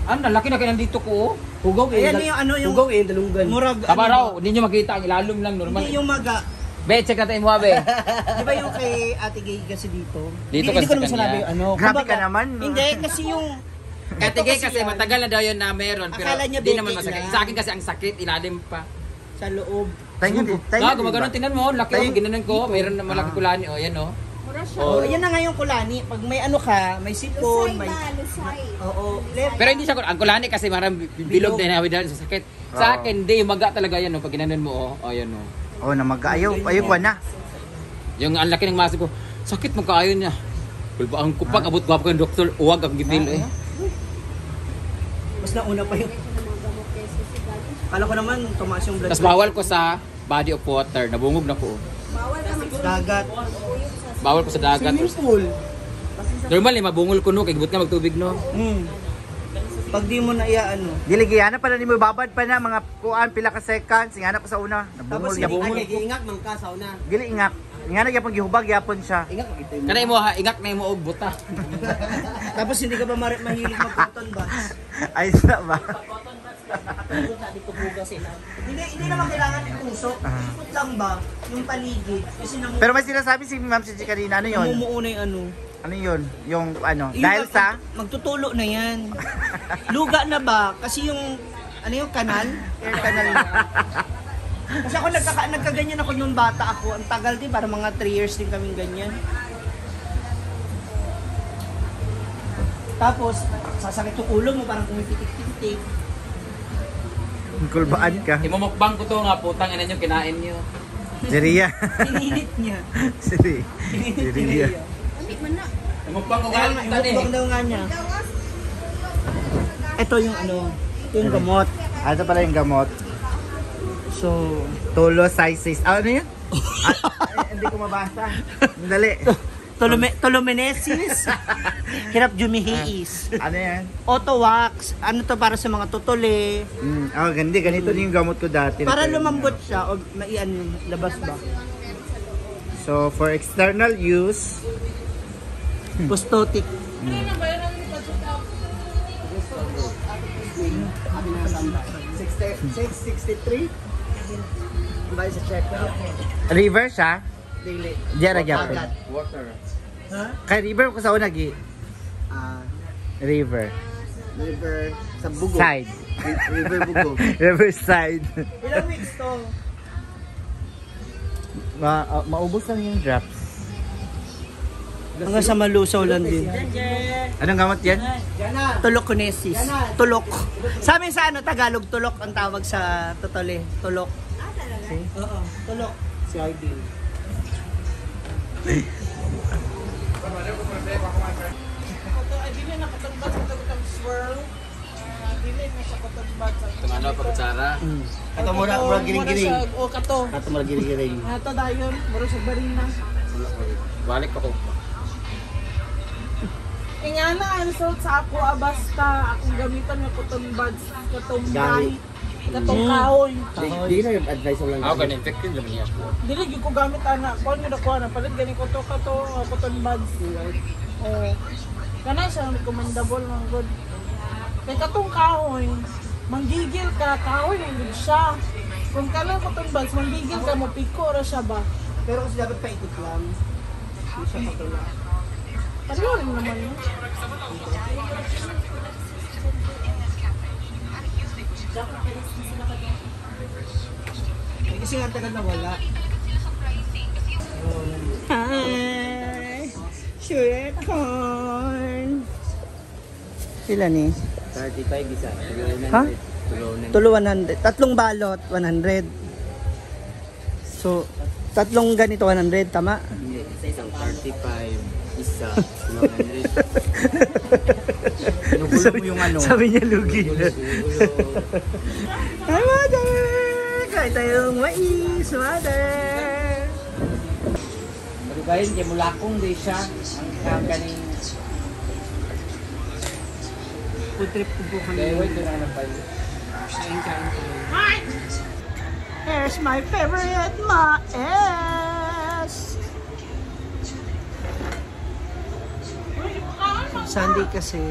Ano, laki na kayo nandito ko, oh. Hugaw kay Ayan yung ano yung Hugaw kay dalunggan. Murag ano Kabaraw, ba? hindi nyo makita ang ilalom lang normal. Hindi yung maga. Be, check natin mo, be. Di ba yung kay Ate Gay kasi dito? Dito Hindi, kasi hindi ko sa naman kanya. sinabi yung ano. Grabe Kumbaga, ka naman. Hindi, kasi yung Kay Ito Gay kasi yan, matagal na daw yun na meron, pero Akala niya hindi naman beke masakit. lang. Sa akin kasi ang sakit, ilalim pa. Sa loob. Tayo din. Tayo Ah, din gumagano, ba? tingnan mo, laki Tayo- oh, ginanon ko, meron na malaki kulani, oh, yan oh. Mura siya. Oh, yan na nga yung kulani. Pag may ano ka, may sipon, Lusay may ba? Lusay. Oo, left. Pero hindi siya, ang kulani kasi marang bilog na inawi dahil sa sakit. Sa Oo. akin, hindi, maga talaga yan, oh, pag ginanon mo, oh, oh, yan oh. Oh, namaga. Ayaw, ayaw pa na. Yung ang laki ng maso ko, sakit mo kaayo niya. Kulbaan ko pag abot ko ng doktor, uwag ang gipil eh. Mas nauna pa yung Kala ko naman tumaas yung blood. Tapos bawal ko sa body of water, nabungog na ko. Bawal ka mag Dagat. Bawal ko sa dagat. Swimming pool. Normal eh, mabungol ko no, kay gibot nga magtubig no. Pag di mo na iaano. Dili gihana pa na nimo babad pa na mga kuan pila ka seconds. Ingana ko sa una. Tapos Nabungol yapon. ay, Ingak man ka sa una. Dili ingak. Ingana gyapon gihubag yapon siya. Ingak magitay mo. Kana imo ha, ingak na imo og buta. Tapos hindi ka ba mahilig mag-cotton buds? Ay sa ba? Hindi, hindi naman kailangan itusok. Ikot lang ba yung paligid? Kasi Pero may sinasabi si Ma'am Cici kanina, ano yun? namumuo na yung ano. Ano yun? Yung ano? Yung Dahil sa Magtutulo na yan. Luga na ba? Kasi yung, ano yung kanal? Air canal na. Kasi ako nagkaganyan ako nung bata ako. Ang tagal din, para mga 3 years din kaming ganyan. Tapos, sasakit yung ulo mo, parang pumipitik-titik. Kulbaan ka. Imumukbang ko to nga putang ina nyo, kinain niyo. Jeria. Pininit niya. Siri. Pininit niya. Jeria. Hindi man na. Imumukbang ko Kaya galit nga, tani. imukbang daw nga niya. Gawas. Ito yung ano, ito yung gamot. Ah, ito pala yung gamot. So, Tulo sizes. Ah, ano yun? Ah, ay, hindi ko mabasa. Dali. Tolumenesis. Hirap jumihiis. Ano yan? Auto wax. Ano to para sa mga tutuli. Oh, gandi. Ganito din yung gamot ko dati. Para lumambot siya o maian labas ba? So, for external use, Postotic. Six sixty-three. Bali sa check up. River siya. Dili. Diyan ra gyapon. Dagat. Water. Kay river ko sa una gi. Ah, River. river sa Bugo. Side. River Bugo. River side. Ilang weeks to? Maubos lang yung drops. Hanggang sa malusaw lang din. Anong gamot yan? Tulokinesis. Tulok. Sa amin sa ano, Tagalog, tulok ang tawag sa tutuli. Tulok. Ah, talaga? Oo, tulok. Si Ivy. Itong ano, pagkutsara. Kato mura mura giring-giring. O kato. Kato mura giring-giring. Ato dayon, mura sa barina. Balik pa ko. Ingana ang result sa ako ah, basta akong gamitan nga cotton buds, katong Gahi. gahi, katong kahoy. Di na yung advice lang. Ako ganin, infected naman niya ako. Dili gyud ko gamit ana, kuan gyud ako ana palit gani ko to kato cotton buds. Oh. Kana siya recommendable man good. Kay katong kahoy, manggigil ka, kahoy man gud siya. Kung kanang cotton buds, manggigil ka mo piko ra siya ba. Pero kasi dapat paikot lang. Hindi siya patula. Pareho rin naman yun. Eh, kasi nga ang tagal na wala. Hi! Sweet corn! Sila ni? 35 isa. Ha? Tulo Tulo 100. Tatlong balot, 100. So, tatlong ganito 100, tama? Hindi, isa isang 35, isa, 100. Pinugulo mo yung ano. Sabi niya lugi. Gulo. Hi, mother! Kain tayong mais, mother! Madugayin kay mulakong di siya ang kaning Food trip ko po kami. Kaya wait, doon na pa. Kain, kain tayo. Here's my favorite mais! Sunday kasi.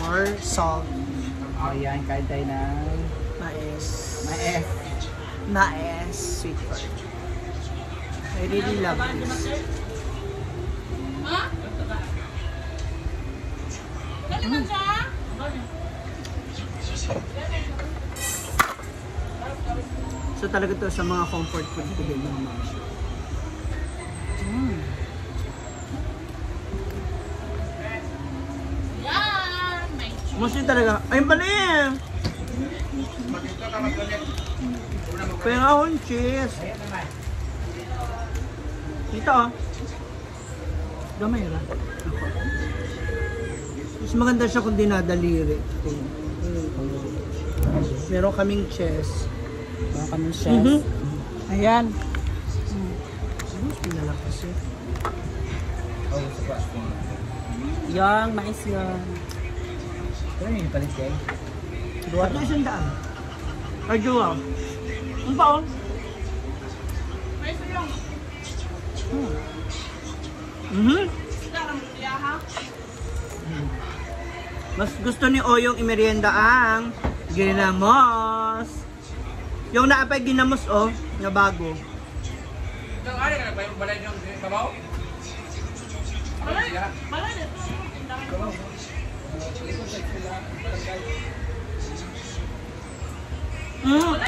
more salt. Ayan, kain tayo ng Mais. mais. Mais sweet corn. I really love this. So talaga to sa mga comfort food ko din, mga moms. Mostly talaga. Ayun pala eh! Kaya nga akong cheese. Dito oh. Gamay ra. Ako. Mas maganda siya kung dinadaliri. Meron kaming chess. Meron kaming chef. Ayan. Mas pinalakas eh. Yang, mais yun. Ano yung palit kayo? Dua. Ito 100. Ay, dua. Ano pa oh? Mhm. Mas gusto ni Oyong imerienda ang ginamos. Yung naapay ginamos oh, na bago.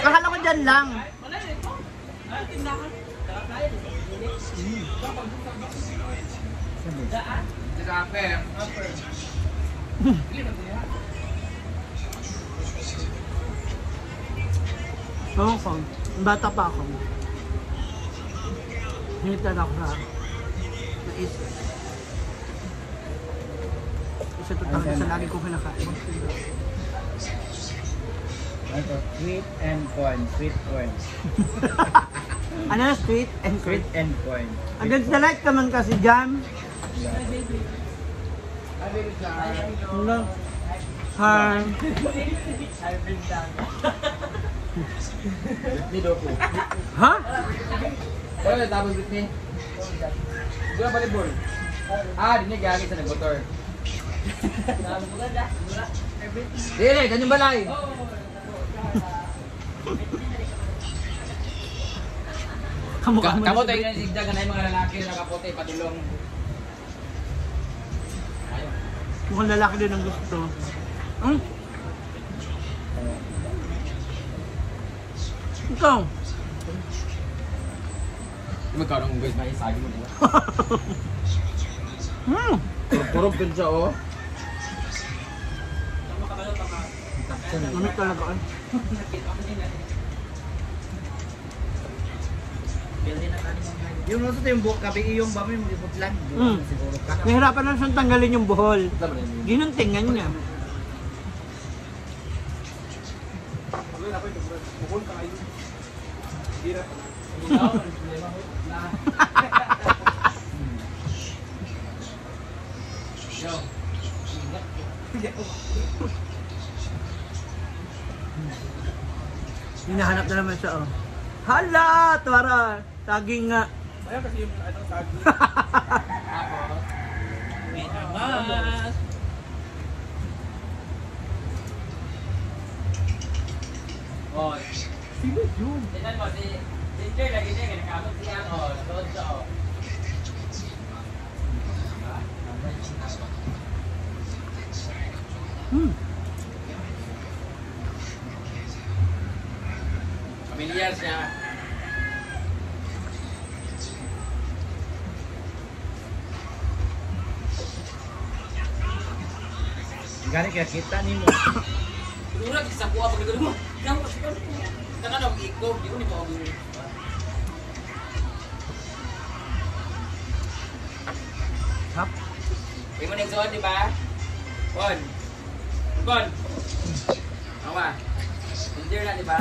Akala ko dyan lang. Ewan ko, bata pa ako. Hindi talaga ako sa mais. Isa to talaga sa lagi kong kinakain. Ano? Sweet and corn. Sweet corn. Ano na, sweet and Sweet sweet? and corn. Against the light ka man kasi dyan. Hello. Hi. Ha? Wala tapos ni. Gusto na palibol. Ah, di niya gagi sa nagmotor. Dili, kanyang balay. Kamukha mo. Kamo tayo na sigdag na yung mga lalaki na nakaputi padulong. Ayun. Mukhang lalaki din ang gusto. Hmm? Ikaw. Di magkaroon ng guys, may sagi mo diba? Turog dun siya oh. Ano talaga eh. Yung nasa yung buhok kape, iyong ba may magiputlan? Siguro ka. Nahirapan lang siyang tanggalin yung buhol. Ginuntingan niya. Hinahanap na naman siya oh. Hala! Tuwara! Saging nga. Ayan kasi yung ano, saging. Oh. Sino yun? Tignan mo, si Ginger lagi niya, kinakamot siya. Oh, doon siya oh. Familiar siya. Gani kaya kita ni mo. Mura sa kuha pag mo. Kamu kasi kan. Kana dog iko, di ko ni mo. Hap. Di mo nagsuot, di ba? Bon. Bon. Awa. Ginger na, di ba?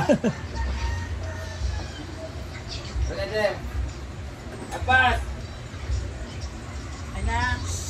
Pwede. Apas. Anak.